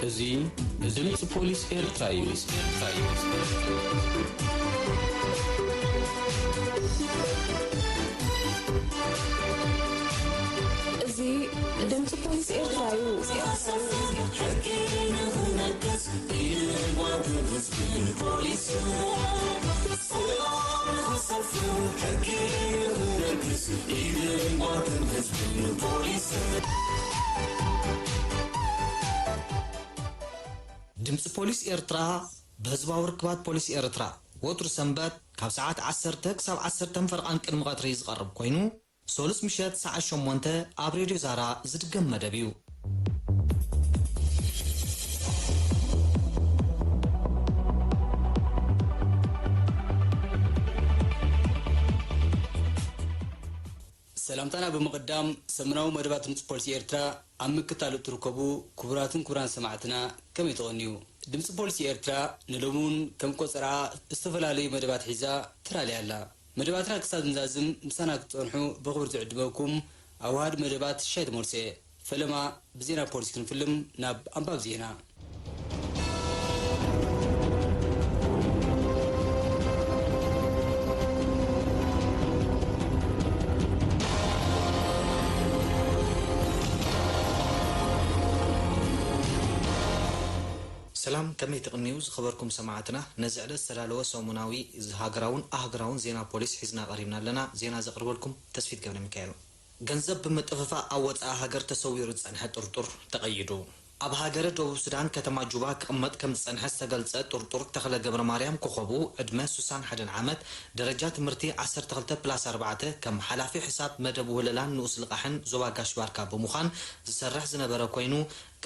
እዚ ድምፂ ፖሊስ ኤርትራ እዩ። እዚ ድምፂ ፖሊስ ኤርትራ እዩ። ሕጊ ንኽነግስ ኢድን ጓንትን ህዝብን ፖሊስን፣ ሰላም ንኽሰፍን ሕጊ ንኽነግስ ኢድን ጓንትን ህዝብን ፖሊስን። ድምፂ ፖሊስ ኤርትራ ብህዝባዊ ርክባት ፖሊስ ኤርትራ ወትሩ ሰንበት ካብ ሰዓት ዓሰርተ ክሳብ ዓሰርተ ፈረቓን ቅድሚ ቀትሪ ዝቐርብ ኮይኑ፣ ሰሉስ ምሸት ሰዓት ሸሞንተ ኣብ ሬድዮ ዛራ ዝድገም መደብ እዩ። ሰላምታና ብምቕዳም፣ ሰሙናዊ መደባት ድምፂ ፖሊስ ኤርትራ ኣብ ምክታል እትርከቡ ክቡራትን ክቡራን ሰማዕትና፣ ከመይ ትቐንዩ? ድምፂ ፖሊስ ኤርትራ ንሎሚ እውን ከም ቆጸራ ዝተፈላለዩ መደባት ሒዛ ተራልያ ኣላ። መደባትና ክሳብ ዝንዛዝም ምሳና ክትጸንሑ ብኽብሪ ትዕድመኩም ኣዋሃድ መደባት ሻይ ተመልሰ። ፈለማ ብዜና ፖሊስ ክንፍልም ናብ ኣንባብ ዜና። ሰላም፣ ከመይ ትቕንዩ ዝኸበርኩም ሰማዕትና? ነዚ ዕለት ዝተዳለወ ሰሙናዊ ሃገራውን ኣህጉራውን ዜና ፖሊስ ሒዝና ቀሪብና ኣለና። ዜና ዘቕርበልኩም ተስፊት ገብረ ሚካኤል። ገንዘብ ብምጥፍፋእ ኣብ ወጻኢ ሃገር ተሰዊሩ ዝጸንሐ ጥርጡር ተቐይዱ። ኣብ ሃገረ ደቡብ ሱዳን ከተማ ጁባ ክቕመጥ ከም ዝጸንሐ ዝተገልጸ ጥርጡር ተኽለ ገብረ ማርያም ኮኾቡ፣ ዕድመ ሱሳን ሓደን ዓመት፣ ደረጃ ትምህርቲ ዓሰርተ ክልተ ፕላስ ኣርባዕተ፣ ከም ሓላፊ ሕሳብ መደብ ውህለላን ንኡስ ልቓሕን ዞባ ጋሽ ባርካ ብምዃን ዝሰርሕ ዝነበረ ኮይኑ፣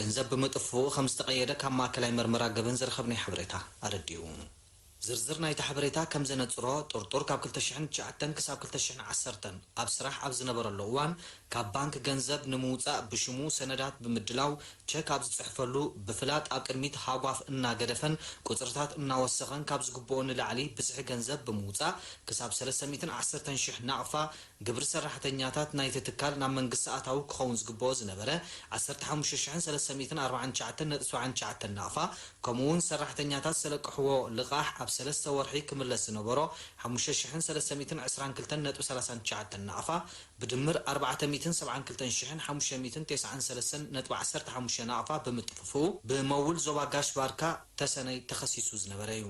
ገንዘብ ብምጥፍኡ ከም ዝተቐየደ ካብ ማእከላይ መርመራ ገበን ዝረኸብናዮ ሓበሬታ ኣረዲኡ። ዝርዝር ናይቲ ሓበሬታ ከም ዘነጽሮ፣ ጥርጡር ካብ ክልተ ሽሕን ትሽዓተን ክሳብ ክልተ ሽሕን ዓሰርተን ኣብ ስራሕ ኣብ ዝነበረሉ እዋን፣ ካብ ባንክ ገንዘብ ንምውጻእ ብሽሙ ሰነዳት ብምድላው፣ ቸክ ኣብ ዝጽሕፈሉ፣ ብፍላጥ ኣብ ቅድሚት ሃጓፍ እናገደፈን ቁጽርታት እናወሰኸን ካብ ዝግብኦ ንላዕሊ ብዝሒ ገንዘብ ብምውጻእ፣ ክሳብ ሰለስተ ሚእትን ዓሰርተን ሽሕ ናቕፋ ግብሪ ሰራሕተኛታት ናይቲ ትካል ናብ መንግስቲ ኣታዊ ክኸውን ዝግብኦ ዝነበረ ዓሰርተ ሓሙሽተ ሽሕን ሰለስተ ሚእትን ኣርባዓን ትሽዓተን ነጥቢ ሰብዓን ትሽዓተን ናቕፋ፣ ከምኡ እውን ሰራሕተኛታት ዝለቅሕዎ ልቓሕ ኣብ ሰለስተ ወርሒ ክምለስ ዝነበሮ ሓሙሽተ ሽሕን ሰለስተ ሚእትን ዕስራን ክልተን ነጥቢ ሰላሳን ትሽዓተን ናቕፋ፣ ብድምር ኣርባዕተ ሚእትን ሰብዓን ክልተን ሽሕን ሓሙሽተ ሚእትን ተስዓን ሰለስተን ነጥቢ ዓሰርተ ሓሙሽተ ናቕፋ ብምጥፍፍኡ፣ ብመውል ዞባ ጋሽ ባርካ ተሰነይ ተኸሲሱ ዝነበረ እዩ።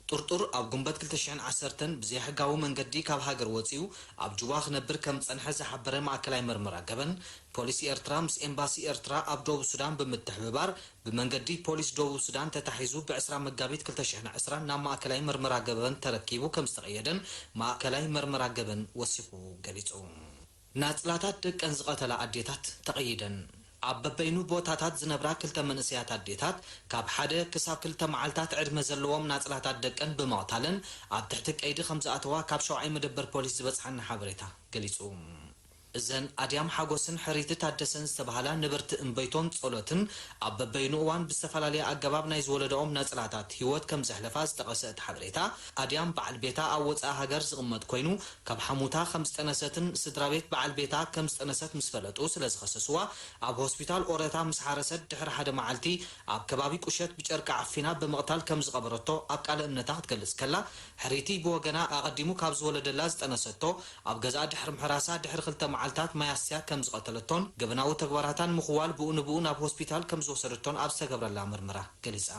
ጥርጡር ኣብ ጉንበት ክልተ ሽሕን ዓሰርተን ብዘይሕጋዊ መንገዲ ካብ ሃገር ወጺኡ ኣብ ጁባ ክነብር ከም ዝጸንሐ ዝሓበረ ማእከላይ መርመራ ገበን፣ ፖሊስ ኤርትራ ምስ ኤምባሲ ኤርትራ ኣብ ደቡብ ሱዳን ብምትሕብባር ብመንገዲ ፖሊስ ደቡብ ሱዳን ተታሒዙ ብዕስራ መጋቢት ክልተ ሽሕን ዕስራን ናብ ማእከላይ መርመራ ገበን ተረኪቡ ከም ዝተቐየደን ማእከላይ መርመራ ገበን ወሲኹ ገሊጹ። ናጽላታት ደቀን ዝቐተላ ኣዴታት ተቐይደን። ኣብ በበይኑ ቦታታት ዝነብራ ክልተ መንእሰያት ኣዴታት፣ ካብ ሓደ ክሳብ ክልተ መዓልታት ዕድመ ዘለዎም ናጽላታት ደቀን ብምቕታለን ኣብ ትሕቲ ቀይዲ ከም ዝኣተዋ ካብ ሸውዓይ መደበር ፖሊስ ዝበጽሓና ሓበሬታ ገሊጹ። እዘን ኣድያም ሓጎስን ሕሪቲ ታደሰን ዝተባህላ ነበርቲ እምበይቶን ጸሎትን፣ ኣብ በበይኑ እዋን ብዝተፈላለየ ኣገባብ ናይ ዝወለደኦም ናጽላታት ህይወት ከም ዘሕለፋ ዝጠቐሰ እቲ ሓበሬታ፣ ኣድያም በዓል ቤታ ኣብ ወጻኢ ሃገር ዝቕመጥ ኮይኑ፣ ካብ ሓሙታ ከም ዝጠነሰትን ስድራ ቤት በዓል ቤታ ከም ዝጠነሰት ምስ ፈለጡ ስለ ዝኸሰስዋ፣ ኣብ ሆስፒታል ኦረታ ምስ ሓረሰት ድሕሪ ሓደ መዓልቲ ኣብ ከባቢ ቁሸት ብጨርቂ ዓፊና ብምቕታል ከም ዝቐበረቶ ኣብ ቃለ እምነታ ክትገልጽ ከላ፣ ሕሪቲ ብወገና ኣቐዲሙ ካብ ዝወለደላ ዝጠነሰቶ ኣብ ገዝኣ ድሕሪ ምሕራሳ ድሕሪ ክልተ መዓልታት ማይ ኣስትያ ከም ዝቐተለቶን ገበናዊ ተግባራታን ምኽዋል ብኡ ንብኡ ናብ ሆስፒታል ከም ዝወሰደቶን ኣብ ዝተገብረላ ምርመራ ገሊጻ።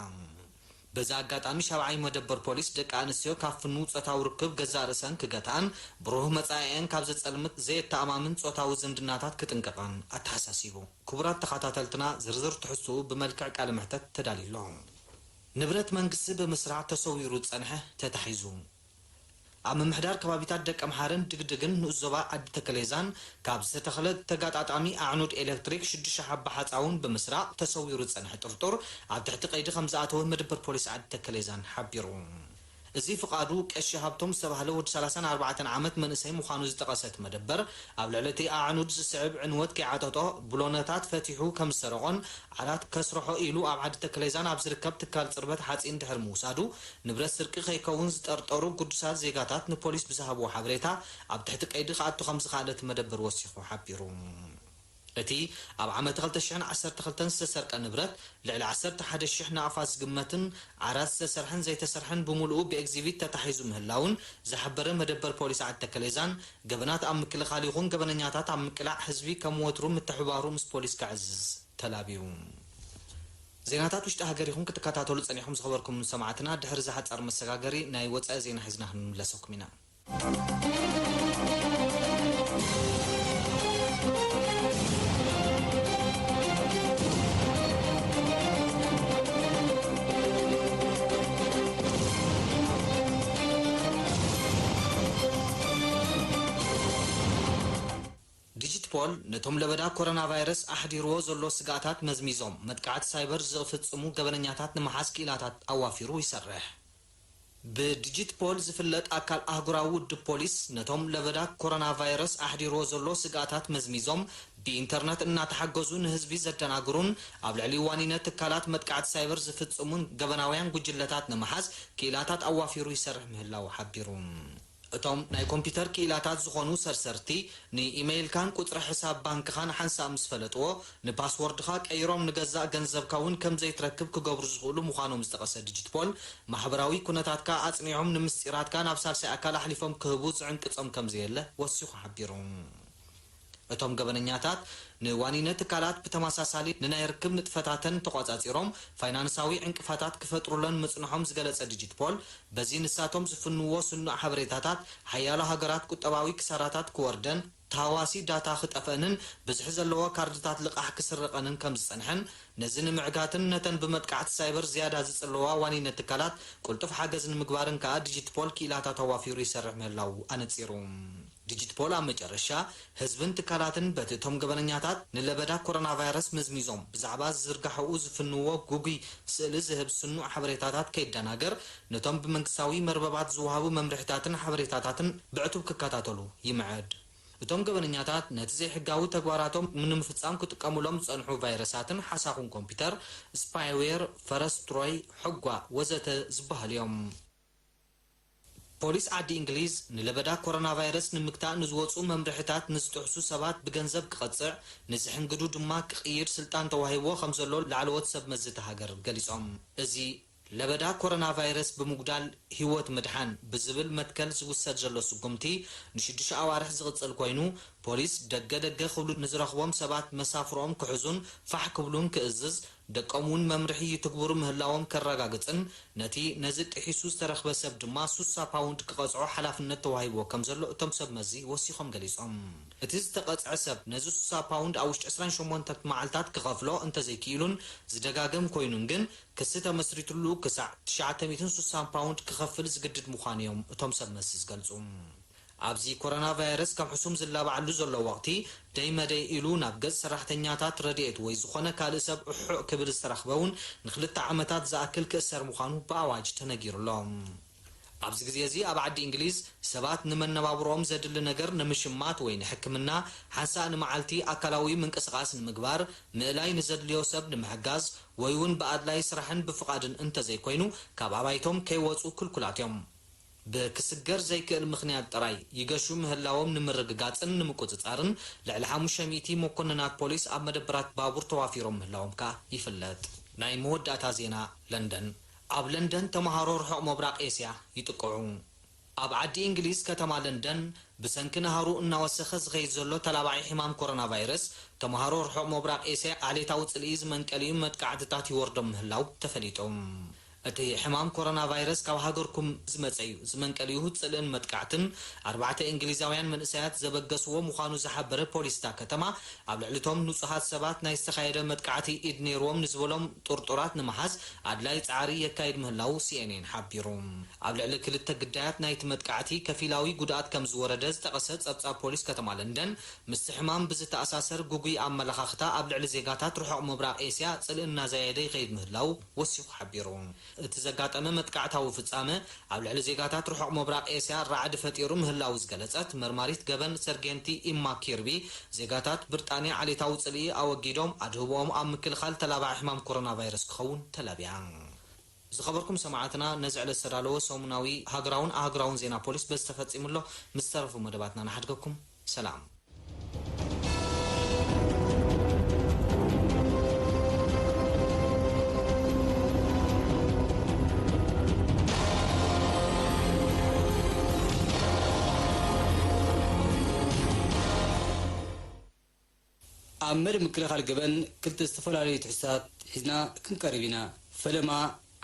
በዚ ኣጋጣሚ ሻብዓይ መደበር ፖሊስ ደቂ ኣንስትዮ ካብ ፍኑው ጾታዊ ርክብ ገዛእ ርእሰን ክገትኣን ብሩህ መጻኢኣን ካብ ዘጸልምት ዘየተኣማምን ጾታዊ ዝምድናታት ክጥንቀቓን ኣተሓሳሲቡ። ክቡራት ተኸታተልትና፣ ዝርዝር ትሕዝትኡ ብመልክዕ ቃለ መሕተት ተዳልዩ ኣሎ። ንብረት መንግስቲ ብምስራቕ ተሰዊሩ ዝጸንሐ ተታሒዙ። ኣብ ምምሕዳር ከባቢታት ደቀምሓረን ድግድግን ንኡስ ዞባ ዓዲ ተከሌዛን ካብ ዝተተኽለ ተጋጣጣሚ ኣዕኑድ ኤሌክትሪክ ሽዱሽተ ሓባ ሓፃውን ብምስራቕ ተሰዊሩ ዝጸንሐ ጥርጡር ኣብ ትሕቲ ቀይዲ ከም ዝኣተወ መደበር ፖሊስ ዓዲ ተከሌዛን ሓቢሩ። እዚ ፍቓዱ ቀሺ ሃብቶም ዝተባህለ ወዲ ሰላሳን ኣርባዕተን ዓመት መንእሰይ ምዃኑ ዝጠቐሰ እቲ መደበር፣ ኣብ ልዕሊ እቲ ኣዕኑድ ዝስዕብ ዕንወት ከይዓጠጦ ብሎነታት ፈቲሑ ከም ዝሰረቖን ዓራት ከስርሖ ኢሉ ኣብ ዓዲ ተክሌዛን ኣብ ዝርከብ ትካል ጽርበት ሓጺን ድሕሪ ምውሳዱ፣ ንብረት ስርቂ ከይከውን ዝጠርጠሩ ግዱሳት ዜጋታት ንፖሊስ ብዝሃብዎ ሓበሬታ ኣብ ትሕቲ ቀይዲ ክኣቱ ከም ዝኸኣለ እቲ መደበር ወሲኹ ሓቢሩ። እቲ ኣብ ዓመት ክልተ ሽሕን ዓሰርተ ክልተን ዝተሰርቀ ንብረት፣ ልዕሊ ዓሰርተ ሓደ ሽሕ ናቕፋ ዝግመትን ዓራት ዝተሰርሐን ዘይተሰርሐን ብምሉኡ ብኤግዚቢት ተታሒዙ ምህላውን ዝሓበረ መደበር ፖሊስ ዓዲ ተከሌዛን፣ ገበናት ኣብ ምክልኻል ይኹን ገበነኛታት ኣብ ምቅላዕ ህዝቢ ከም ወትሩ ምትሕብባሩ ምስ ፖሊስ ከዕዝዝ ተላብዩ። ዜናታት ውሽጢ ሃገር ኢኹም ክትከታተሉ ጸኒሕኩም ዝኸበርኩም ሰማዕትና፣ ድሕሪ እዚ ሓጻር መሰጋገሪ ናይ ወጻኢ ዜና ሒዝና ክንምለሰኩም ኢና። ዲጂት ፖል ነቶም ለበዳ ኮሮና ቫይረስ ኣሕዲርዎ ዘሎ ስግኣታት መዝሚዞም መጥቃዕቲ ሳይበር ዝፍጽሙ ገበነኛታት ንምሓዝ ክኢላታት ኣዋፊሩ ይሰርሕ። ብዲጂት ፖል ዝፍለጥ ኣካል ኣህጉራዊ ውድብ ፖሊስ፣ ነቶም ለበዳ ኮሮና ቫይረስ ኣሕዲርዎ ዘሎ ስግኣታት መዝሚዞም፣ ብኢንተርነት እናተሓገዙ ንህዝቢ ዘደናግሩን ኣብ ልዕሊ ዋኒነት ትካላት መጥቃዕቲ ሳይበር ዝፍጽሙን ገበናውያን ጉጅለታት ንምሓዝ ክኢላታት ኣዋፊሩ ይሰርሕ ምህላዉ ሓቢሩ። እቶም ናይ ኮምፒውተር ክኢላታት ዝኾኑ ሰርሰርቲ፣ ንኢመይልካን ቁጽሪ ሕሳብ ባንክኻን ሓንሳብ ምስ ፈለጥዎ፣ ንፓስወርድኻ ቀይሮም ንገዛእ ገንዘብካ እውን ከም ዘይትረክብ ክገብሩ ዝኽእሉ ምዃኖም ዝጠቐሰ ዲጂት ፖል፣ ማሕበራዊ ኩነታትካ ኣጽኒዖም ንምስጢራትካ ናብ ሳልሳይ ኣካል ኣሕሊፎም ክህቡ ዝዕንቅጾም ከም ዘየለ ወሲኹ ሓቢሩ። እቶም ገበነኛታት ንዋኒነት ትካላት ብተመሳሳሊ ንናይ ርክብ ንጥፈታተን ተቖጻጺሮም ፋይናንሳዊ ዕንቅፋታት ክፈጥሩለን ምጽንሖም ዝገለጸ ዲጂት ፖል፣ በዚ ንሳቶም ዝፍንዎ ስኑዕ ሓበሬታታት ሓያሎ ሃገራት ቁጠባዊ ክሳራታት ክወርደን፣ ተሃዋሲ ዳታ ክጠፍአንን ብዝሒ ዘለዎ ካርድታት ልቓሕ ክስረቐንን ከም ዝጸንሐን፣ ነዚ ንምዕጋትን ነተን ብመጥቃዕቲ ሳይበር ዝያዳ ዝጽለዋ ዋኒነት ትካላት ቅልጡፍ ሓገዝ ንምግባርን ከኣ ዲጂት ፖል ክኢላታት ኣዋፊሩ ይሰርሕ ምህላዉ ኣነጺሩ። ዲጂት ፖል ኣብ መጨረሻ፣ ህዝብን ትካላትን በቲ እቶም ገበነኛታት ንለበዳ ኮሮና ቫይረስ መዝሚዞም ብዛዕባ ዝርጋሐኡ ዝፍንዎ ግጉይ ስእሊ ዝህብ ስኑዕ ሓበሬታታት ከይደናገር፣ ነቶም ብመንግስታዊ መርበባት ዝወሃቡ መምርሒታትን ሓበሬታታትን ብዕቱብ ክከታተሉ ይምዕድ። እቶም ገበነኛታት ነቲ ዘይሕጋዊ ተግባራቶም ንምፍጻም ክጥቀሙሎም ዝጸንሑ ቫይረሳትን ሓሳኹን ኮምፒውተር፣ ስፓይዌር፣ ፈረስ ትሮይ፣ ሕጓ፣ ወዘተ ዝበሃሉ እዮም። ፖሊስ ዓዲ እንግሊዝ ንለበዳ ኮሮና ቫይረስ ንምግታእ ንዝወጹ መምርሒታት ንዝጥሕሱ ሰባት ብገንዘብ ክቐጽዕ፣ ንዝሕንግዱ ድማ ክቕይድ ስልጣን ተዋሂብዎ ከም ዘሎ ላዕለዎት ሰብ መዚ እታ ሃገር ገሊጾም። እዚ ለበዳ ኮሮና ቫይረስ ብምጉዳል ህይወት ምድሓን ብዝብል መትከል ዝውሰድ ዘሎ ስጉምቲ ንሽዱሽተ ኣዋርሕ ዝቕጽል ኮይኑ፣ ፖሊስ ደገ ደገ ክብሉ ንዝረኽቦም ሰባት መሳፍርኦም ክሕዙን ፋሕ ክብሉን ክእዝዝ፣ ደቆም እውን መምርሒ ይትግብሩ ምህላዎም ከረጋግጽን ነቲ ነዚ ጥሒሱ ዝተረኽበ ሰብ ድማ ሱሳ ፓውንድ ክቐጽዖ ሓላፍነት ተዋሂብዎ ከም ዘሎ እቶም ሰብ መዚ ወሲኾም ገሊጾም። እቲ ዝተቐጽዐ ሰብ ነዚ ሱሳ ፓውንድ ኣብ ውሽጢ ዕስራን ሸሞንተን መዓልታት ክኸፍሎ እንተዘይክኢሉን ዝደጋገም ኮይኑን ግን ክሲ ተመስሪትሉ ክሳዕ ትሽዓተ ሚእትን ሱሳን ፓውንድ ክኸፍል ዝግድድ ምዃኑ እዮም እቶም ሰብ መዚ ዝገልጹ። ኣብዚ ኮሮና ቫይረስ ከም ሕሱም ዝላባዓሉ ዘሎ ወቕቲ፣ ደይ መደይ ኢሉ ናብ ገጽ ሰራሕተኛታት ረድኤት ወይ ዝኾነ ካልእ ሰብ እሑዕ ክብል ዝተረኽበ እውን ንክልተ ዓመታት ዝኣክል ክእሰር ምዃኑ ብኣዋጅ ተነጊሩ ኣሎ። ኣብዚ ግዜ እዚ ኣብ ዓዲ እንግሊዝ ሰባት ንመነባብሮኦም ዘድሊ ነገር ንምሽማት ወይ ንሕክምና ሓንሳእ ንመዓልቲ ኣካላዊ ምንቅስቓስ ንምግባር፣ ምእላይ ንዘድልዮ ሰብ ንምሕጋዝ ወይ እውን ብኣድላይ ስራሕን ብፍቓድን እንተዘይኮይኑ ካብ ኣባይቶም ከይወፁ ክልኩላት እዮም። ብክስገር ዘይክእል ምኽንያት ጥራይ ይገሹ ምህላዎም ንምርግጋጽን ንምቁጽጻርን ልዕሊ ሓሙሽተ ሚእቲ መኮንናት ፖሊስ ኣብ መደበራት ባቡር ተዋፊሮም ምህላዎም ከኣ ይፍለጥ። ናይ መወዳእታ ዜና ለንደን። ኣብ ለንደን ተመሃሮ ርሑቕ ምብራቕ ኤስያ ይጥቅዑ። ኣብ ዓዲ እንግሊዝ ከተማ ለንደን ብሰንኪ ናህሩ እናወሰኸ ዝኸይድ ዘሎ ተላባዒ ሕማም ኮሮና ቫይረስ፣ ተመሃሮ ርሑቕ ምብራቕ ኤስያ ዓሌታዊ ጽልኢ ዝመንቀሊኡ መጥቃዕትታት ይወርዶም ምህላው ተፈሊጡ። እቲ ሕማም ኮሮና ቫይረስ ካብ ሃገርኩም ዝመጸ እዩ። ዝመንቀሊኡ ጽልእን መጥቃዕትን ኣርባዕተ እንግሊዛውያን መንእሰያት ዘበገስዎ ምዃኑ ዝሓበረ ፖሊስ እታ ከተማ፣ ኣብ ልዕሊ እቶም ንጹሃት ሰባት ናይ ዝተኻየደ መጥቃዕቲ ኢድ ነይርዎም ንዝበሎም ጥርጡራት ንምሓዝ ኣድላይ ጻዕሪ የካይድ ምህላው ሲኤንኤን ሓቢሩ። ኣብ ልዕሊ ክልተ ግዳያት ናይቲ መጥቃዕቲ ከፊላዊ ጉድኣት ከም ዝወረደ ዝጠቐሰ ጸብጻብ ፖሊስ ከተማ ለንደን፣ ምስቲ ሕማም ብዝተኣሳሰር ግጉይ ኣመለኻኽታ ኣብ ልዕሊ ዜጋታት ርሑቕ ምብራቕ ኤስያ ጽልኢ እናዘየደ ይኸይድ ምህላው ወሲኹ ሓቢሩ። እቲ ዘጋጠመ መጥቃዕታዊ ፍጻመ ኣብ ልዕሊ ዜጋታት ርሑቕ ምብራቕ ኤስያ ራዕዲ ፈጢሩ ምህላዉ ዝገለጸት መርማሪት ገበን ሰርጌንቲ ኢማ ኪርቢ፣ ዜጋታት ብሪጣንያ ዓሌታዊ ጽልኢ ኣወጊዶም ኣድህቦኦም ኣብ ምክልኻል ተላባዒ ሕማም ኮሮና ቫይረስ ክኸውን ተላብያ። ዝኸበርኩም ሰማዕትና፣ ነዚ ዕለት ዝተዳለወ ሰሙናዊ ሃገራውን ኣህጉራውን ዜና ፖሊስ በዚ ተፈጺሙ ኣሎ። ምስ ዝተረፉ መደባትና ንሓድገኩም። ሰላም። ኣብ መደብ ምክልኻል ገበን ክልተ ዝተፈላለዩ ትሕዝቶታት ሒዝና ክንቀርብ ኢና። ፈለማ፣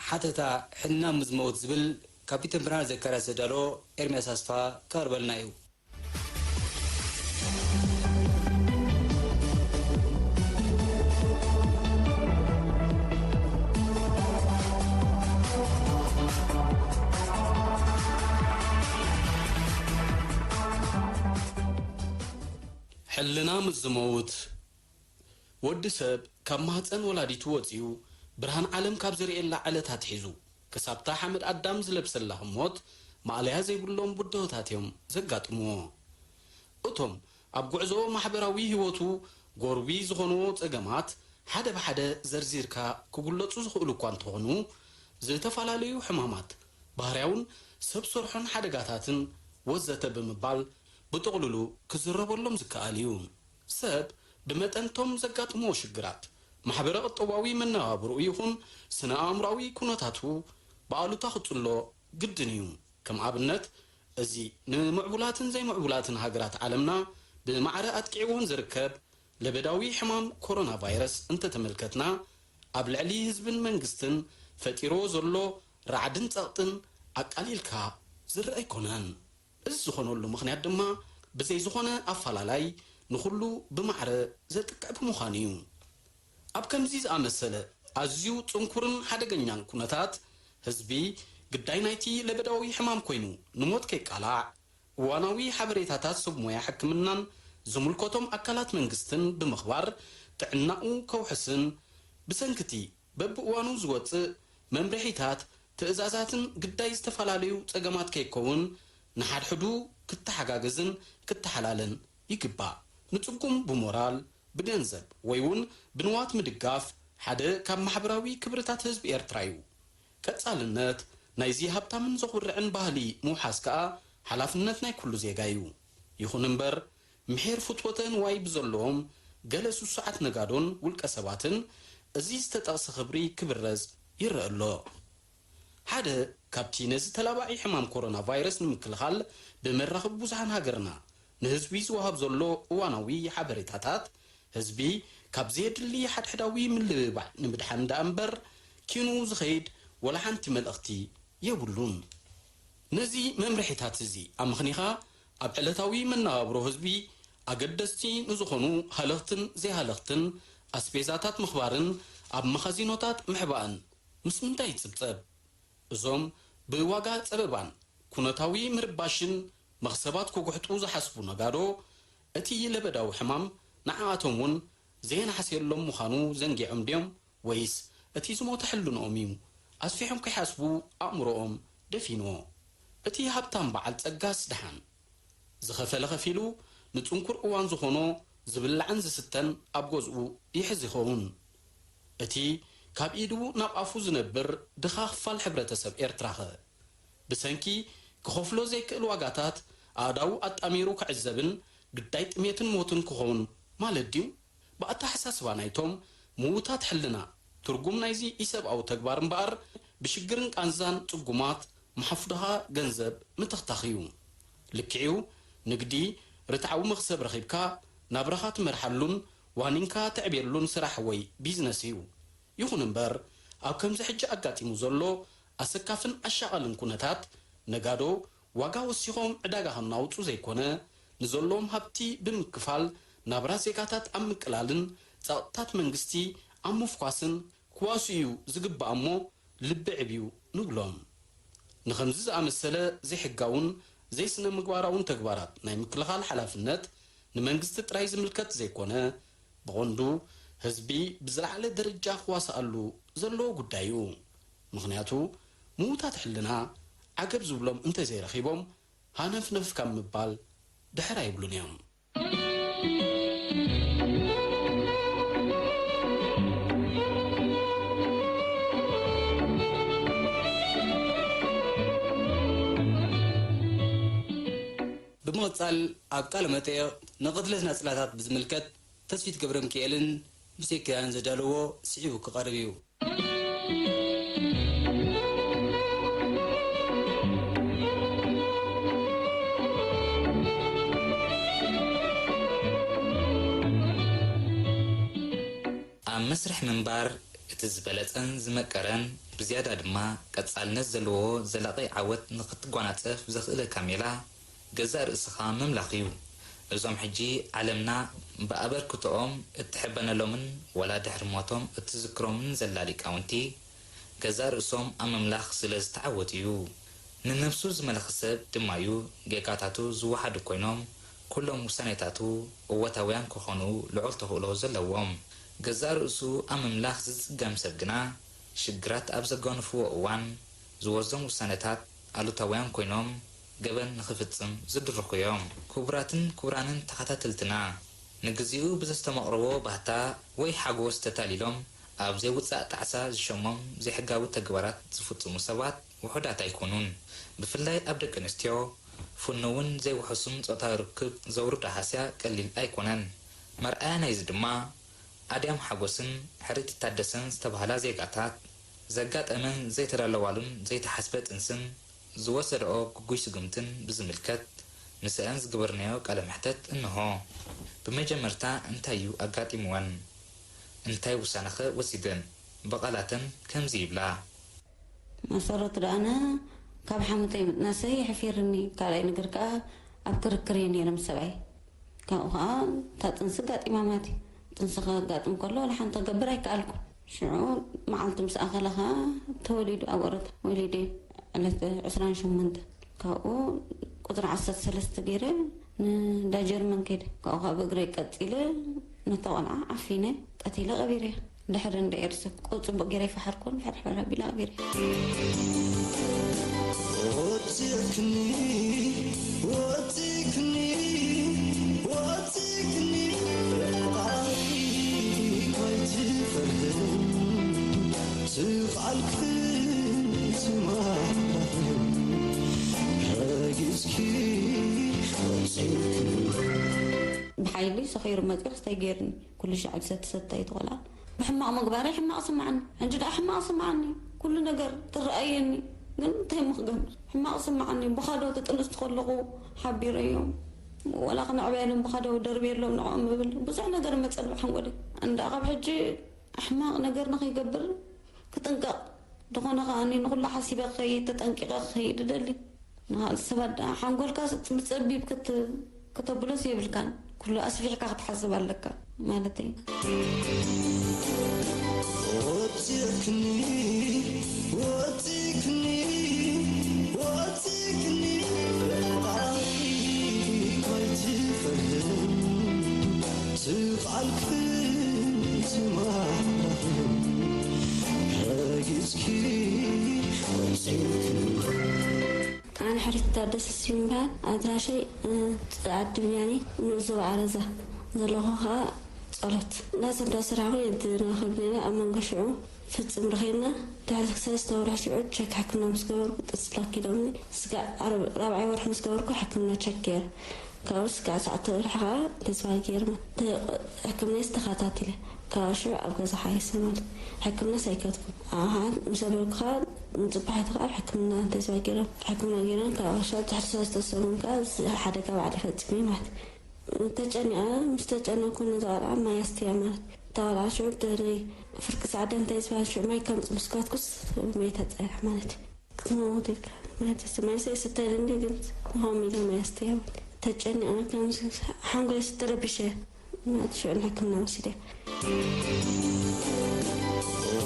ሓተታ ሕልና ምስ ዝመውት ዝብል ካፒተን ብርሃነ ዘካርያስ ዘዳሎ ኤርምያስ ኣስፋ ከቕርበልና እዩ። ሕልና ምስ ዝመውት። ወዲ ሰብ ካብ ማህፀን ወላዲቱ ወፂኡ ብርሃን ዓለም ካብ ዝርእየላ ዕለት ኣትሒዙ ክሳብታ ሓመድ ኣዳም ዝለብሰላ ህሞት ማእለያ ዘይብሎም ብድሆታት እዮም ዘጋጥምዎ። እቶም ኣብ ጉዕዞ ማሕበራዊ ህይወቱ ጎርቢ ዝኾንዎ ፀገማት ሓደ ብሓደ ዘርዚርካ ክጉለፁ ዝኽእሉ እኳ እንተኾኑ፣ ዝተፈላለዩ ሕማማት፣ ባህርያውን ሰብ ሰርሖን ሓደጋታትን ወዘተ ብምባል ብጥቕልሉ ክዝረበሎም ዝከኣል እዩ። ሰብ ብመጠንቶም ዘጋጥምዎ ሽግራት፣ ማሕበረ ቁጠባዊ መነባብርኡ ይኹን ስነ ኣእምራዊ ኩነታቱ ብኣሉታ ክጽሎ ግድን እዩ። ከም ኣብነት፣ እዚ ንምዕቡላትን ዘይምዕቡላትን ሃገራት ዓለምና ብማዕረ ኣጥቂዕዎን ዝርከብ ለበዳዊ ሕማም ኮሮና ቫይረስ እንተተመልከትና፣ ኣብ ልዕሊ ህዝብን መንግስትን ፈጢርዎ ዘሎ ራዕድን ጸቕጥን ኣቃሊልካ ዝረኣ ኣይኮነን። እዚ ዝኾነሉ ምኽንያት ድማ ብዘይ ዝኾነ ኣፈላላይ ንኹሉ ብማዕረ ዘጥቅዕ ብምዃኑ እዩ። ኣብ ከምዚ ዝኣመሰለ ኣዝዩ ጽንኩርን ሓደገኛን ኩነታት፣ ህዝቢ ግዳይ ናይቲ ለበዳዊ ሕማም ኮይኑ ንሞት ከይቃላዕ፣ እዋናዊ ሓበሬታታት ሰብ ሞያ ሕክምናን ዝምልከቶም ኣካላት መንግስትን ብምኽባር ጥዕናኡ ከውሕስን፣ ብሰንክቲ በብእዋኑ ዝወጽእ መምርሒታት፣ ትእዛዛትን ግዳይ ዝተፈላለዩ ጸገማት ከይከውን ንሓድሕዱ ክተሓጋገዝን ክተሓላለን ይግባእ። ንጽጉም ብሞራል፣ ብገንዘብ ወይ እውን ብንዋት ምድጋፍ ሓደ ካብ ማሕበራዊ ክብርታት ህዝቢ ኤርትራ እዩ። ቀጻልነት ናይዚ ሃብታምን ዘኹርዕን ባህሊ ምውሓስ ከኣ ሓላፍነት ናይ ኩሉ ዜጋ እዩ። ይኹን እምበር፣ ምሒር ፍትወተ ንዋይ ብዘለዎም ገለ ስሱዓት ነጋዶን ውልቀ ሰባትን እዚ ዝተጠቕሰ ክብሪ ክብረዝ ይረአ ኣሎ። ሓደ ካብቲ ነዚ ተላባዒ ሕማም ኮሮና ቫይረስ ንምክልኻል ብመራኸቢ ብዙሃን ሃገርና ንህዝቢ ዝወሃብ ዘሎ እዋናዊ ሓበሬታታት፣ ህዝቢ ካብ ዘየድሊ ሓድሕዳዊ ምልብባዕ ንምድሓን ደኣ እምበር፣ ኪኑ ዝኸይድ ወላ ሓንቲ መልእኽቲ የብሉን። ነዚ መምርሒታት እዚ ኣመኽኒኻ፣ ኣብ ዕለታዊ መነባብሮ ህዝቢ ኣገደስቲ ንዝኾኑ ሃለኽትን ዘይሃለኽትን ኣስቤዛታት ምኽባርን ኣብ መኻዚኖታት ምሕባእን ምስ ምንታይ ይጽብጸብ? እዞም ብዋጋ ጸበባን ኩነታዊ ምርባሽን መኽሰባት ክጉሕጡ ዝሓስቡ ነጋዶ፣ እቲ ለበዳዊ ሕማም ንዓኣቶም እውን ዘየናሕስየሎም ምዃኑ ዘንጊዖም ድዮም? ወይስ እቲ ዝሞተ ሕልንኦም እዩ ኣስፊሖም ከይሓስቡ ኣእምሮኦም ደፊንዎ? እቲ ሃብታም በዓል ጸጋስ ደሓን ዝኸፈለ ከፊሉ፣ ንጽንኩር እዋን ዝኾኖ ዝብላዕን ዝስተን ኣብ ገዝኡ ይሕዝ ይኸውን። እቲ ካብ ኢዱ ናብ ኣፉ ዝነብር ድኻ ክፋል ሕብረተሰብ ኤርትራኸ፣ ብሰንኪ ክኸፍሎ ዘይክእል ዋጋታት ኣእዳዉ ኣጣሚሩ ክዕዘብን ግዳይ ጥሜትን ሞትን ክኸውን ማለት ድዩ? ብኣተሓሳስባ ናይቶም ምዉታት ሕልና፣ ትርጉም ናይዚ ኢሰብኣዊ ተግባር እምበኣር፣ ብሽግርን ቃንዛን ጽጉማት ምሓፉ ድኻ ገንዘብ ምትኽታኽ እዩ። ልክዕ'ዩ፣ ንግዲ ርትዓዊ መኽሰብ ረኺብካ ናብራኻ ትመርሓሉን ዋኒንካ ተዕብየሉን ስራሕ ወይ ቢዝነስ እዩ። ይኹን እምበር፣ ኣብ ከምዚ ሕጂ ኣጋጢሙ ዘሎ ኣሰካፍን ኣሻቓልን ኩነታት፣ ነጋዶ ዋጋ ወሲኾም ዕዳጋ ከናውጹ ዘይኮነ፣ ንዘለዎም ሃብቲ ብምክፋል ናብራ ዜጋታት ኣብ ምቅላልን ጸቕጥታት መንግስቲ ኣብ ምፍኳስን ክዋስኡ እዩ ዝግባእ እሞ ልቢ ዕብዩ ንብሎም። ንኸምዚ ዝኣመሰለ ዘይሕጋውን ዘይስነ ምግባራውን ተግባራት ናይ ምክልኻል ሓላፍነት ንመንግስቲ ጥራይ ዝምልከት ዘይኮነ፣ ብቐንዱ ህዝቢ ብዝለዓለ ደረጃ ክዋስኣሉ ዘለዎ ጉዳይ እዩ። ምኽንያቱ፣ ምዉታት ሕልና ዓገብ ዝብሎም እንተዘይረኺቦም፣ ሃነፍነፍ ካብ ምባል ድሕር ኣይብሉን እዮም። ብምቕጻል፣ ኣብ ቃለ መጠይቕ ንቕትለት ናጽላታት ብዝምልከት ተስፊት ገብረሚካኤልን ሙሴ ኪዳነን ዘዳለዎ ስዒቡ ክቐርብ እዩ። ኣብ መስርሕ ምንባር እቲ ዝበለጸን ዝመቀረን፣ ብዝያዳ ድማ ቀጻልነት ዘለዎ ዘላቒ ዓወት ንኽትጓናጸፍ ዘኽእለካ ሜላ፣ ገዛእ ርእስኻ ምምላኽ እዩ። እዞም ሕጂ ዓለምና ብኣበርክቶኦም እትሕበነሎምን ዋላ ድሕሪ ሞቶም እትዝክሮምን ዘላ ሊቃውንቲ፣ ገዛእ ርእሶም ኣብ ምምላኽ ስለ ዝተዓወቱ እዩ። ንነብሱ ዝመለኸ ሰብ ድማ እዩ ጌጋታቱ ዝወሓዱ ኮይኖም፣ ኩሎም ውሳኔታቱ እወታውያን ክኾኑ ልዑል ተኽእሎ ዘለዎም። ገዛእ ርእሱ ኣብ ምምላኽ ዝጽገም ሰብ ግና፣ ሽግራት ኣብ ዘጓንፍዎ እዋን ዝወስዶም ውሳኔታት ኣሉታውያን ኮይኖም፣ ገበን ንኽፍጽም ዝድርኹ እዮም። ክቡራትን ክቡራንን ተኸታተልትና፣ ንግዚኡ ብዘስተማቕርዎ ባህታ ወይ ሓጎስ ተታሊሎም፣ ኣብ ዘይውጻእ ጣዕሳ ዝሸሞም ዘይሕጋዊ ተግባራት ዝፍጽሙ ሰባት ውሑዳት ኣይኮኑን። ብፍላይ ኣብ ደቂ ኣንስትዮ፣ ፍኑውን ዘይውሑስን ጾታዊ ርክብ ዘውርዶ ሃስያ ቀሊል ኣይኮነን። መርኣያ ናይዚ ድማ፣ ኣድያም ሓጎስን ሕርይቲ ታደሰን ዝተባህላ ዜጋታት፣ ዘጋጠመን ዘይተዳለዋሉን ዘይተሓስበ ጥንስን ዝወሰድኦ ግጉይ ስጉምትን ብዝምልከት፣ ምስአን ዝገበርናዮ ቃለ መሕተት እንሆ። ብመጀመርታ እንታይ እዩ ኣጋጢምወን? እንታይ ውሳነኸ ወሲደን? ብቓላተን ከምዚ ይብላ። መሰረቱ ደኣነ ካብ ሓሙተይ ምጥናሰይ የሕፊርኒ፣ ካልኣይ ነገር ከኣ ኣብ ክርክር እየ ነይረ ምስ ሰብኣይ። ካብኡ ኸኣ እታ ጥንሲ ኣጋጢማ ማለት እዩ። ጥንሲ ከጋጥም ከሎ ዋላ ሓንቲ ክገብር ኣይከኣልኩ። ሽዑ መዓልቲ ምስ ኣኸለ ኸኣ ተወሊዱ ኣብ ወረታ ወሊደ ዕለት ዕስራን ሸሞንተ። ካብኡ ቁጽሪ ዓሰርተ ሰለስተ ገይረ ንዳ ጀርመን ከይደ። ካብኡ ኸኣ ብእግረይ ቀጺለ ነታ ቆልዓ ዓፊነ ቀቲለ ቀቢረያ። ድሕሪ እንድዒ ርእሰ ጽቡቕ ገይረ ኣይፈሓርኩን፣ ድሕሪ ሕበር ኣቢለ ኣቢለ። ወቲኽኒ፣ ወቲኽኒ፣ ወቲኽኒ፣ ፈጣሪ ኣይትፍረደኒ፣ ስቓልክን ስማዕክን ረጊጽኪ ወጺእክኒ። ብሓይሊ ሰኺሩ መጺኡ ክስታይ ገይሩኒ። ኩሉ ሻዕ ዝሰቲ ሰታይ እቲ ቆልዓ። ብሕማቕ ምግባረይ ሕማቕ ስምዓኒ። ሕጂ ደኣ ሕማቕ ስምዓኒ። ኩሉ ነገር ትረኣየኒ። ግን እንታይ እሞ ክገብር? ሕማቕ ስምዓኒ። ብኻዶ ትጥንስቲ ከለኹ ሓቢረዮም። ወላ ክነዕበየሎም ብኻዶ ደርብየሎም ንዕኦም እብል። ብዙሕ ነገር መጸልባ ሓንጎለይ። እንዳ ካብ ሕጂ ሕማቕ ነገር ንኸይገብር ክጥንቀቕ። ዝኾነ ከኣ ንኹሉ ሓሲበ ክኸይድ፣ ተጠንቂቐ ክኸይድ እደሊ። ንኻልእ ሰባት ደኣ ሓንጎልካ ብጸቢብ ክት-፣ ክተብሎስ የብልካን። ኩሉ ኣስፊሕካ ክትሓስብ ኣለካ ማለተይ። ወጺእክኒ፣ ወጺእክኒ፣ ወጺእክኒ፣ ፈጣሪ ኣይትፍረደኒ፣ ስቓልክን ስማዕክን ረጊጽኪ ወጺእክኒ። ኣነ ሕርይቲ ታደሰ ስዩም ይበሃል። ኣድራሸይ፣ እ፣ ዓዲ ብያኒ፣ ንኡስ ዞባ ዓረዛ። ዘለኹ ኸኣ ጸሎት። ላስ እንዳ ሰራሕኹ የንትናኸብ ኔና፣ ኣብ መንጎ ሽዑ ፍጽም ረኺብና። ድሕሪ ሰለስተ ወርሒ ሽዑ ቸክ ሕክምና ምስ ገበርኩ፣ ጥንሲ ለኪሎምኒ። ስጋዕ ዓርብ-፣ ራብዓይ ወርሒ ምስ ገበርኩ ሕክምና ቸክ ገይረ። ካብኡ ስጋዕ ትሽዓተ ወርሒ ኸኣ ተስፋ ገይርና። ተ-፣ ሕክምናስ ተኸታቲለ። ካብ ሽዑ ኣብ ገዛ ሓይሰ ማለት ሕክምና ሳይከትኩ ኣሃን ምስ ኣበልኩ ኸኣ ንጽባሕ ተኸኣ ኣብ ሕክምና ተስፋ ገይረ። ሕክምና ገይረ ካብ ሽዑ ድሕሪ ሰለስተ ሰሙን ከኣ እዚ ሓደጋ ባዕለይ ፈጺመ ማለት። ተጨኒቐ፣ ምስ ተጨነኩ ነዛ ቆልዓ ማይ ኣስትያ ማለት። እታ ቆልዓ ሽዑ ድሕሪ ፍርቂ ሰዓት እንታይ ዝበሃል ሽዑ ማይ ከምጽእ ምስ ከድኩስ ማይ ተጸርያ ማለት እዩ። ክትመውት ኢልካ ማይ ተስ-፣ ማይ ሰ ይስተል እንዲ ግን ንኸም ኢለ ማይ ኣስትያ ማለት። ተጨኒቐ ከም ሓንጎለይ ዝተረብሸ ማለት ሽዑ ንሕክምና ወሲደ።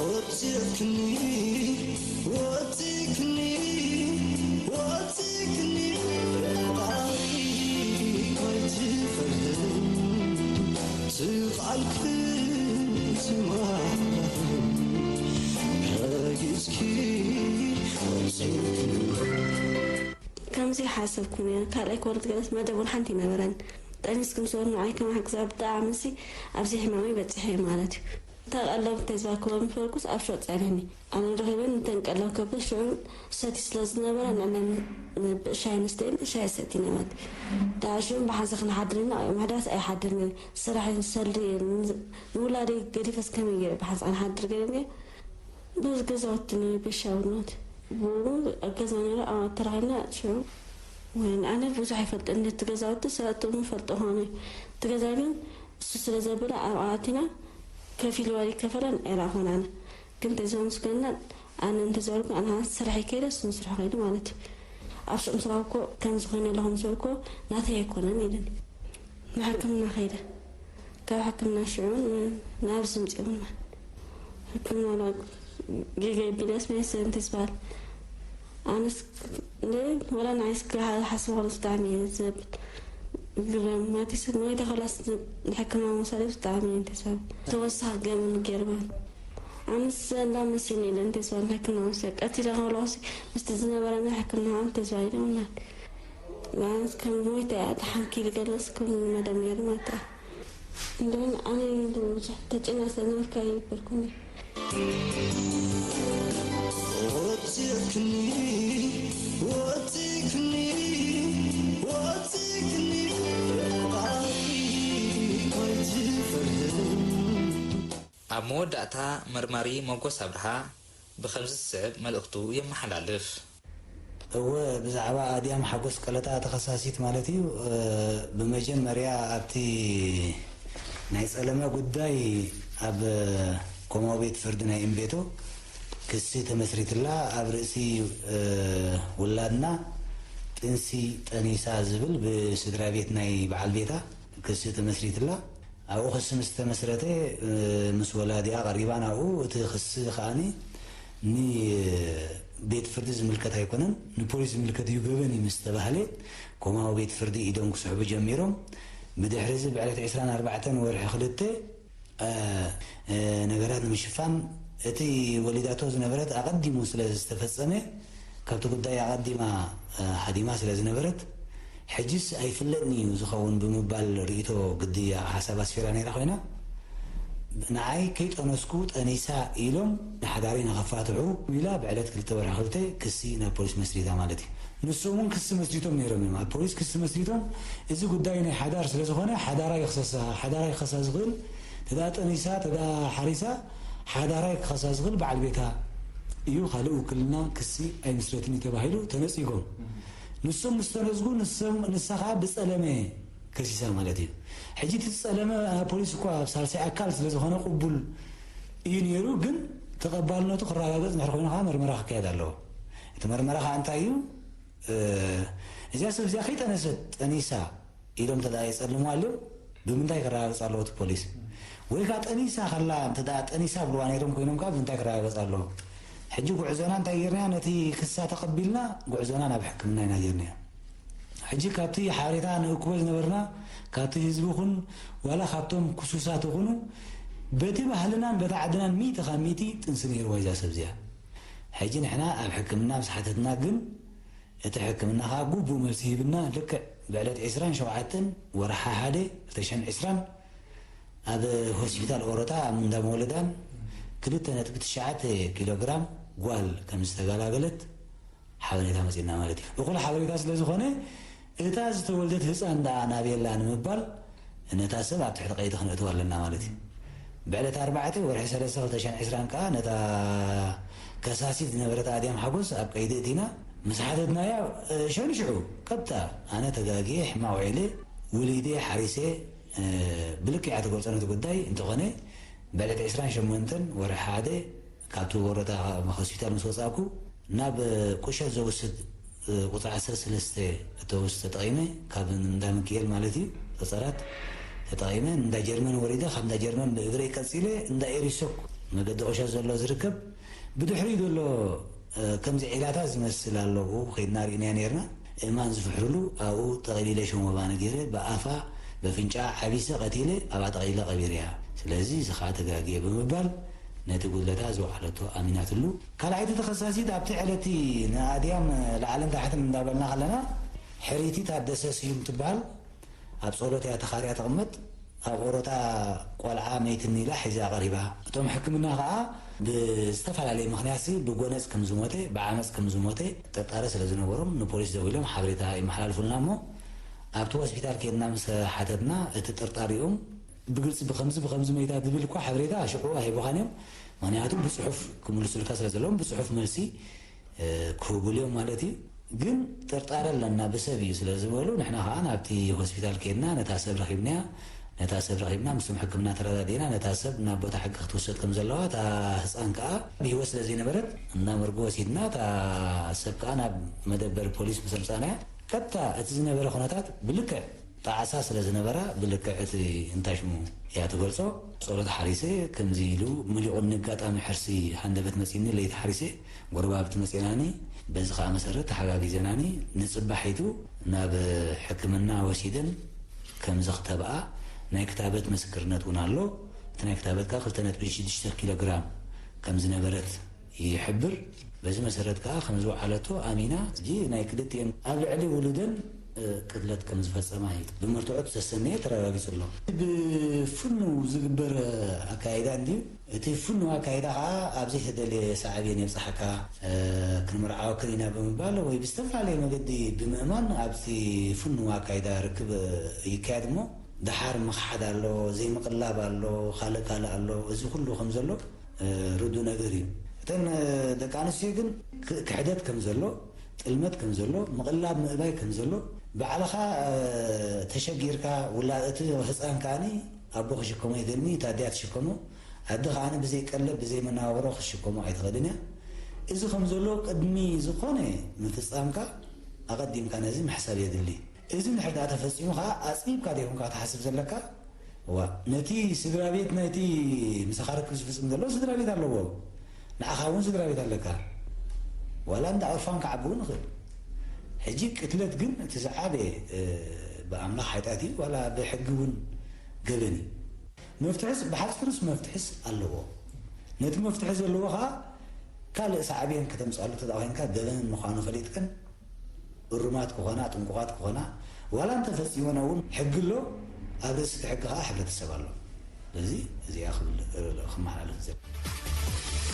ወጺእክኒ፣ ወጺእክኒ፣ ወጺእክኒ፣ ፈጣሪ ኣይትፍረደኒ፣ ስቓልክን ስማዕክን ረጊጽኪ ከምዚ ሓሰብኩ ነይረ። ካልኣይ ክወርድ ገለስ መደብ እውን ሓንቲ ይነበረን። ጠኒስ ክምስወር ንዓይ ከማሕግዛ ብጣዕሚ ሲ ኣብዚ ሕማመይ በፂሐ ማለት እዩ። እንተ ቀለብ ተዝባክቦ ምፈርኩስ ኣብ ሸቕ ጸኒሕኒ። ኣነ ረኺበን እንተን ቀለብ ከብዶ ሽዑ ሰቲ ስለ ዝነበረ ንዕነ ሻይ ንስተይን ሻይ ሰቲ ነበን። ዳኣ ሽዑ ብሓንሳ ክንሓድር ኢና ምሕዳስ ኣይሓድርን። ስራሕ ሰልዲ ንውላደይ ገዲፈስ ከመይ ገይረ ብሓንሳ ክንሓድር ገለ ብዙ ገዛውቲ ናይ ቤሻውነት ብኡ ኣብ ገዛ ነረ ኣብ ተራኺብና ሽዑ ወይን ኣነ ብዙሕ ኣይፈልጥን ነቲ ገዛውቲ ሰለጥሙ ፈልጦ ኾነ እቲ ገዛ ግን እሱ ስለ ዘበለ ኣብ ኣቲና ከፊል ዋሪ ከፈለን ኤራ ኾናነ ግን ተዘምስገና ኣነ እንተዘበልኩ ኣና ስራሕ ይከይደ እሱ ስራሕ ከይዱ ማለት እዩ ኣብ ሱቕ ምስራብ እኮ ከም ዝኾነ ኣለኹም ዝበልኮ ናተይ ኣይኮነን ኢልን ንሕክምና ከይደ ካብ ሕክምና ሽዑን ናብ ዝምፅኡን ሕክምና ጌጋ ቢለስ መሰን ትስባል ኣነስ ወላ ንዓይስ ሓስብ ኸለስ ብጣዕሚ እየ ዘብል ግረም ማቲስ ሞይተ ኸላስ ንሕክምና መውሰደ ብጣዕሚ እየ ተስባል ተወሳኽ ገምን ገርባን ኣነስ እንዳ መሲኒ ኢለን ተስባል ሕክምና መውሰደ ቀቲለ ኸለስ ምስቲ ዝነበረና ሕክምና ተስባል ኢለምና ማለት ከም ሞይተ እያ ተሓንኪል ገለስ ከም መደብ ነይሩ ማለት እንደውም ኣነ ብዙሕ ተጨና ስለነበርካ ይበልኩኒ ወፂእክኒ ወፂእክኒ ወፂእክኒ ቃልኪ ኣይትፈርድን ኣብ መወዳእታ መርማሪ መጎስ ኣብርሃ ብኸምዚ ዝስዕብ መልእኽቱ የመሓላልፍ። እወ ብዛዕባ ኣድያም ሓጎስ ቀለታ ተኸሳሲት ማለት እዩ ብመጀመርያ ኣብቲ ናይ ጸለመ ጉዳይ ኣብ ኮማዊ ቤት ፍርዲ ናይ እምቤቶ ክሲ ተመስሪትላ ኣብ ርእሲ ውላድና ጥንሲ ጠኒሳ ዝብል ብስድራ ቤት ናይ በዓል ቤታ ክሲ ተመስሪትላ ኣብኡ ክሲ ምስ ተመስረተ ምስ ወላዲኣ ቀሪባ ናብኡ እቲ ክሲ ከዓኒ ንቤት ፍርዲ ዝምልከት ኣይኮነን ንፖሊስ ዝምልከት እዩ ገበን እዩ ምስ ተባህለ ኮማዊ ቤት ፍርዲ ኢዶም ክስሕቡ ጀሚሮም ብድሕሪ እዚ ብዕለት ዕስራን ኣርባዕተን ወርሒ ክልተ ነገራት ንምሽፋን እቲ ወሊዳቶ ዝነበረት ኣቐዲሙ ስለ ዝተፈጸመ ካብቲ ጉዳይ ኣቐዲማ ሃዲማ ስለ ዝነበረት ሕጅስ ኣይፍለጥን እዩ ዝኸውን ብምባል ርእይቶ ግዲ ሓሳብ ኣስፊራ ነይራ ኮይና ንዓይ ከይጠነስኩ ጠኒሳ ኢሎም ንሓዳረይ ንኸፋትሑ ኢላ ብዕለት ክልተ ወርሒ ክልተ ክሲ ናብ ፖሊስ መስሪታ ማለት እዩ። ንሶም እውን ክሲ መስሪቶም ነይሮም እዮም። ኣብ ፖሊስ ክሲ መስሪቶም እዚ ጉዳይ ናይ ሓዳር ስለ ዝኾነ ሓዳራ ይኽሰሳ፣ ሓዳራ ይኽሰሳ ዝኽእል ተዳ ጠኒሳ ተዳ ሓሪሳ ሓዳራ ክኸሳ ዝኽእል በዓል ቤታ እዩ፣ ካልእ ውክልና ክሲ ኣይምስረትን እዩ ተባሂሉ ተነጺጎም። ንሶም ምስ ተነጽጉ ንሳ ከዓ ብጸለመ ከሲሳ ማለት እዩ። ሕጂ እቲ ዝጸለመ ፖሊስ እኳ ኣብ ሳልሳይ ኣካል ስለ ዝኾነ ቅቡል እዩ ነይሩ፣ ግን ተቐባልነቱ ክረጋገጽ እንድሕር ኮይኑ ከዓ መርመራ ክካየድ ኣለዎ። እቲ መርመራ ከዓ እንታይ እዩ? እዚኣ ሰብ እዚኣ ከይጠነሰት ጠኒሳ ኢሎም እንተ የጸልምዋ ኣልዮም ብምንታይ ክረጋገጽ ኣለዎ እቲ ፖሊስ? ወይ ከዓ ጠኒሳ ከላ እንተ ጠኒሳ ብልዋ ነይሮም ኮይኖም ከዓ ብምንታይ ክረጋገጽ ኣለዎ? ሕጂ ጉዕዞና እንታይ ጌርናዮ? ነቲ ክሳ ተቐቢልና ጉዕዞና ናብ ሕክምና ኢና ጌርናዮ። ሕጂ ካብቲ ሓበሬታ ንእክቦ ዝነበርና ካብቲ ህዝቢ ኹን ዋላ ካብቶም ክሱሳት ኹኑ በቲ ባህልናን በቲ ዓድናን ሚእቲ ካብ ሚእቲ ጥንሲ ነይርዋ እዛ ሰብ እዚኣ። ሕጂ ንሕና ኣብ ሕክምና ምስ ሓተትና ግን እቲ ሕክምና ከዓ ግቡእ መልሲ ሂብና ልክዕ ብዕለት ዕስራን ሸውዓተን ወርሓ ሓደ ክልተ ሽሕን ዕስራን ኣብ ሆስፒታል ኦሮታ ኣብ እንዳ መወለዳን ክልተ ነጥቢ ትሽዓተ ኪሎ ግራም ጓል ከም ዝተገላገለት ሓበሬታ መፂና ማለት እዩ። እኹል ሓበሬታ ስለ ዝኾነ እታ ዝተወልደት ህፃን ደኣ ናብየላ ንምባል ነታ ሰብ ኣብ ትሕቲ ቀይዲ ክነእትዋ ኣለና ማለት እዩ። ብዕለት ኣርባዕተ ወርሒ ሰለስተ ክልተ ሽሕን ዕስራን ከዓ ነታ ከሳሲት ዝነበረት ኣድያም ሓጎስ ኣብ ቀይዲ እቲና ምስ ሓተትናያ ሸንሽዑ ቀጥታ ኣነ ተጋግየ ሕማቕ ውዒለ ውሊደ ሓሪሰ ብልክዕ እያ ትገልጾ ነቲ ጉዳይ እንተኾነ ብዕለት ዕስራን ሸሞንተን ወርሒ ሓደ ካብቲ ወረዳ ሆስፒታል ምስ ወጻእኩ ናብ ቁሸት ዘውስድ ቁፅሪ ዓሰርተ ሰለስተ ኣውቶቡስ ተጠቒመ ካብ እንዳ ሚኪኤል ማለት እዩ ፀፀራት ተጠቒመ እንዳ ጀርመን ወሪደ ካብ እንዳ ጀርመን ብእግረይ ቀፂለ እንዳ ኤሪሶክ መገዲ ቁሸት ዘሎ ዝርከብ ብድሕሪኡ ዘሎ ከምዚ ዒላታት ዝመስል ኣለዉ ከይድና ርኢናዮ ነይርና እማን ዝፍሕርሉ ኣብኡ ጠቕሊለ ሸሞባነ ገይረ ብኣፋ በፍንጫ ዓቢሰ ቀቲለ ኣብኣ ጠቕሊለ ቀቢረያ ስለዚ እዚ ከዓ ተጋግየ ብምባል ነቲ ጉድለታ ዝወዓለቶ ኣሚናትሉ። ካልኣይቲ ተኸሳሲት ኣብቲ ዕለቲ ንኣድያም ላዕልን ታሕትን እንዳበልና ከለና፣ ሕርይቲ ታደሰ ስዩም ትበሃል፣ ኣብ ጸሎት እያ ተኻርያ ትቕመጥ። ኣብ ኦሮታ ቆልዓ መይትኒ ኢላ ሒዛ ቀሪባ። እቶም ሕክምና ከኣ ብዝተፈላለየ ምኽንያትሲ ብጎነጽ ከም ዝሞተ፣ ብዓመጽ ከም ዝሞተ ጥርጣረ ስለ ዝነበሮም ንፖሊስ ደዊሎም ሓበሬታ ይመሓላልፉልና እሞ፣ ኣብቲ ሆስፒታል ኬድና ምስ ሓተትና፣ እቲ ጥርጣሪኦም ብግልጺ ብኸምዚ ብኸምዚ መይታ ዝብል እኳ ሓበሬታ ሽዑ ኣይቦኻን እዮም። ምኽንያቱ ብጽሑፍ ክምልሱልካ ስለ ዘለዎም ብጽሑፍ መልሲ፣ እ፣ ክህቡሉ እዮም ማለት እዩ። ግን ጥርጣረ ኣለና ብሰብ እዩ ስለ ዝበሉ፣ ንሕና ከኣ ናብቲ ሆስፒታል ኬድና ነታ ሰብ ረኺብናያ። ነታ ሰብ ረኺብና ምስቶም ሕክምና ተረዳዲእና፣ ነታ ሰብ ናብ ቦታ ሕጊ ክትውሰድ ከም ዘለዋ፣ እታ ህጻን ከኣ ብህይወት ስለ ዘይነበረት፣ ናብ መርጎ ወሲድና፣ እታ ሰብ ከኣ ናብ መደበር ፖሊስ ምስ ኣምጻእናያ፣ ቀጥታ እቲ ዝነበረ ኩነታት ብልክዕ ጣዕሳ ስለ ዝነበራ፣ ብልክዕ እቲ እንታይ ሽሙ እያ ትገልጾ። ጸሎት ሓሪሰ ከምዚ ኢሉ ምሊቑኒ፣ ኣጋጣሚ ሕርሲ ሃንደበት መጺኒ፣ ለይቲ ሓሪሰ፣ ጎረባብቲ መጺናኒ፣ በዚ ከኣ መሰረት ተሓጋጊዘናኒ፣ ንጽባሒቱ ናብ ሕክምና ወሲደን ከም ዘኽተብኣ ናይ ክታበት ምስክርነት እውን ኣሎ። እቲ ናይ ክታበት ከኣ ክልተ ነጥቢ ሽዱሽተ ኪሎ ግራም ከም ዝነበረት ይሕብር። በዚ መሰረት ከኣ ከም ዝወዓለቶ ኣሚና፣ ሕጂ ናይ ክልቲኤን ኣብ ልዕሊ ውሉደን፣ እ፣ ቅትለት ከም ዝፈጸማ እዩ ብመርትዖ ዝተሰነየ ተረጋጊጹ ኣሎ። ብፍኑው ዝግበር ኣካይዳ እንድዩ። እቲ ፍኑው ኣካይዳ ከኣ ኣብ ዘይተደልየ ሳዕቤን የብጽሓካ፣ እ፣ ክንምርዓወክን ኢና ብምባል ወይ ብዝተፈላለየ መገዲ ብምእማን ኣብቲ ፍኑው ኣካይዳ ርክብ ይካየድ እሞ፣ ደሓር ምኽሓድ ኣሎ፣ ዘይምቕላብ ኣሎ፣ ካልእ ካልእ ኣሎ። እዚ ኩሉ ከም ዘሎ እ፣ ርዱእ ነገር እዩ። እተን፣ እ፣ ደቂ ኣንስትዮ ግን ክ-፣ ክሕደት ከም ዘሎ፣ ጥልመት ከም ዘሎ፣ ምቕላብ ምእባይ ከም ዘሎ፣ ባዕልኻ፣ እ፣ ተሸጊርካ፣ ውላ-፣ እቲ ህፃን ከኣኒ ኣቦ ክሽከሞ ይደልኒ፣ እታ ኣዲኣ ትሽከሞ፣ ኣዲ ከኣኒ ብዘይ ቀለብ፣ ብዘይ መነባብሮ ክትሽከሞ ኣይትኽእልን እያ። እዚ ከም ዘሎ ቅድሚ ዝኾነ ምፍጻምካ ኣቐዲምካ ነዚ ምሕሳብ የድሊ። እዚ እንድሕር ደኣ ተፈጺሙ ኸኣ ኣጽቢብካ ዲኹም ከኣ ትሓስብ ዘለካ? እዋ፣ ነቲ ስድራ ቤት ናይቲ ምሳኻ ርክብ ዝፍጽም ዘሎ ስድራ ቤት ኣለዎ። ንዓኻ እውን ስድራ ቤት ኣለካ። ዋላ እንዳ ኦርፋን ክዓቢ እውን ይኽእል። ሕጂ ቅትለት ግን እቲ ዝዓበየ፣ እ፣ ብኣምላኽ ሓጢኣት እዩ፣ ዋላ ብሕጊ እውን ገበን እዩ። መፍትሕስ፣ ብሓጺሩስ መፍትሕስ ኣለዎ። ነቲ መፍትሒ ዘለዎ ኸኣ ካልእ ሳዕቤን ከተምጽኣሉ እንተ ደኣ ዄንካ ገበን ምዃኑ ፈሊጥክን እሩማት ክኾና፣ ጥንቁቓት ክኾና፣ ዋላ እንተፈጺመን እውን ሕጊ ኣሎ፣ ኣብ ርእሲ እቲ ሕጊ ኸኣ ሕብረተሰብ ኣሎ። ስለዚ እዚኣ ክብል፣ ክመሓላለፍ ዝደሊ።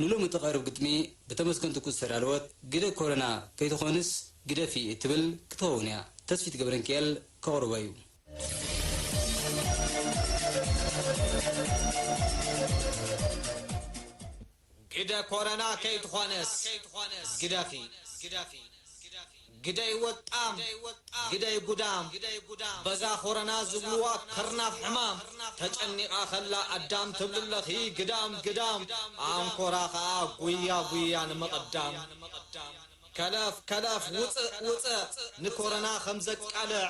ንሎሚ እተቐርብ ግጥሚ ብተመስገን ትኩ ዝተዳለወት፣ ግደ ኮረና ከይትኾንስ ግደፊ እትብል ክትኸውን እያ። ተስፊት ገብረንኪኤል ከቕርቦ እዩ። ግደ ኮረና ከይትኾንስ ግደፊ። ግደይ ወጣም፣ ግደይ ጉዳም፣ በዛ ኮረና ዝብልዋ ከርናፍ ሕማም፣ ተጨኒቓ ከላ ኣዳም ትብሊ ኣለኺ ግዳም ግዳም፣ ኣንኮራ ኸኣ ጉያ ጉያ ንምቕዳም። ከለፍ ከለፍ ውፅእ ውፅእ፣ ንኮረና ከም ዘቃልዕ፣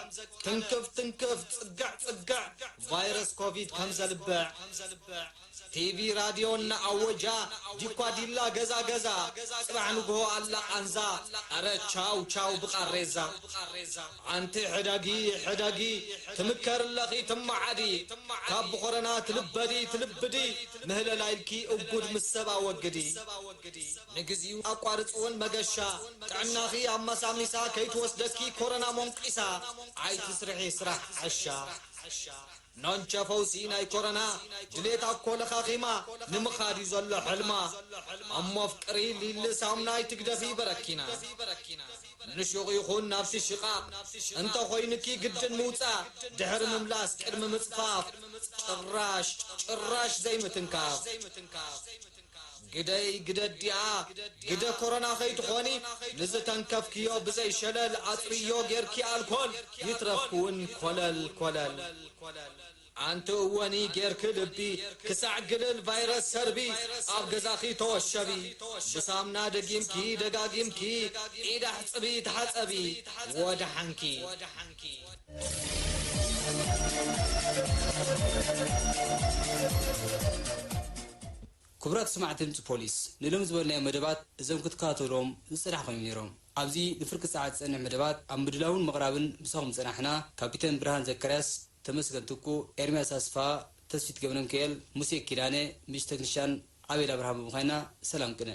ትንክፍ ትንክፍ፣ ጽግዕ ጽግዕ፣ ቫይረስ ኮቪድ ከም ዘልብዕ። ቲቪ ራድዮ እናኣወጃ፣ ዲኳ ዲላ ገዛ ገዛ፣ ጽባሕ ንግሆ ኣላ ቃንዛ፣ ኣረ ቻው ቻው ብቃሬዛ። ኣንቲ ሕደጊ ሕደጊ፣ ትምከሪ ኣለኺ ትመዓዲ፣ ካብ ብኾረና ትልበዲ ትልብዲ፣ ምህለላ ኢልኪ እጉድ ምስ ሰብ ኣወግዲ። ንግዚኡ ኣቋርጽዎን መገሻ፣ ጥዕናኺ ኣመሳሚሳ፣ ከይትወስደኪ ኮረና ሞንቂሳ፣ ኣይትስርሒ ስራሕ ዓሻ። ኖንቸ ፈውሲ ናይ ኮረና፣ ድሌታ እኮ ለኻኺማ፣ ንምኻድ እዩ ዘሎ ሕልማ። እሞ ኣፍቅሪ ሊሊ ሳሙናይ ትግደፊ በረኪና። ንሹቕ ይኹን ናብቲ ሽቓቕ፣ እንተ ኾይኑኪ ግድን ምውጻእ፣ ድሕሪ ምምላስ ቅድሚ ምጽፋፍ፣ ጭራሽ፣ ጭራሽ ዘይምትንካፍ። ግደይ ግደ ዲኣ፣ ግደ ኮረና ኸይትኾኒ፣ ንዝተንከፍክዮ ብዘይ ሸለል፣ ኣጽርዮ ጌርኪ ኣልኮል፣ ይትረፍኪ እውን ኮለል ኮለል። ኣንቲ እወኒ ጌርኪ ልቢ፣ ክሳዕ ግልል ቫይረስ ሰርቢ፣ ኣብ ገዛኺ ተወሸቢ። ብሳምና ደጊምኪ ደጋጊምኪ፣ ኢድ ኣሕጽቢ ተሓጸቢ፣ ወደሓንኪ። ክቡራት ሰማዕቲ ድምፂ ፖሊስ፣ ንሎም ዝበልናዮ መደባት እዞም ክትከታተልዎም ዝፀናሕኹም እዮም ነይሮም። ኣብዚ ንፍርቂ ሰዓት ዝፀንሕ መደባት ኣብ ምድላውን ምቕራብን ምሳኹም ዝፀናሕና ካፒተን ብርሃን ዘካርያስ፣ ተመስገን ትኩ፣ ኤርምያስ ኣስፋ፣ ተስፊት ገብረንክኤል፣ ሙሴ ኪዳነ፣ ምሽ ተክንሻን ኣቤል ኣብርሃም ብምዃንና ሰላም ቅነ።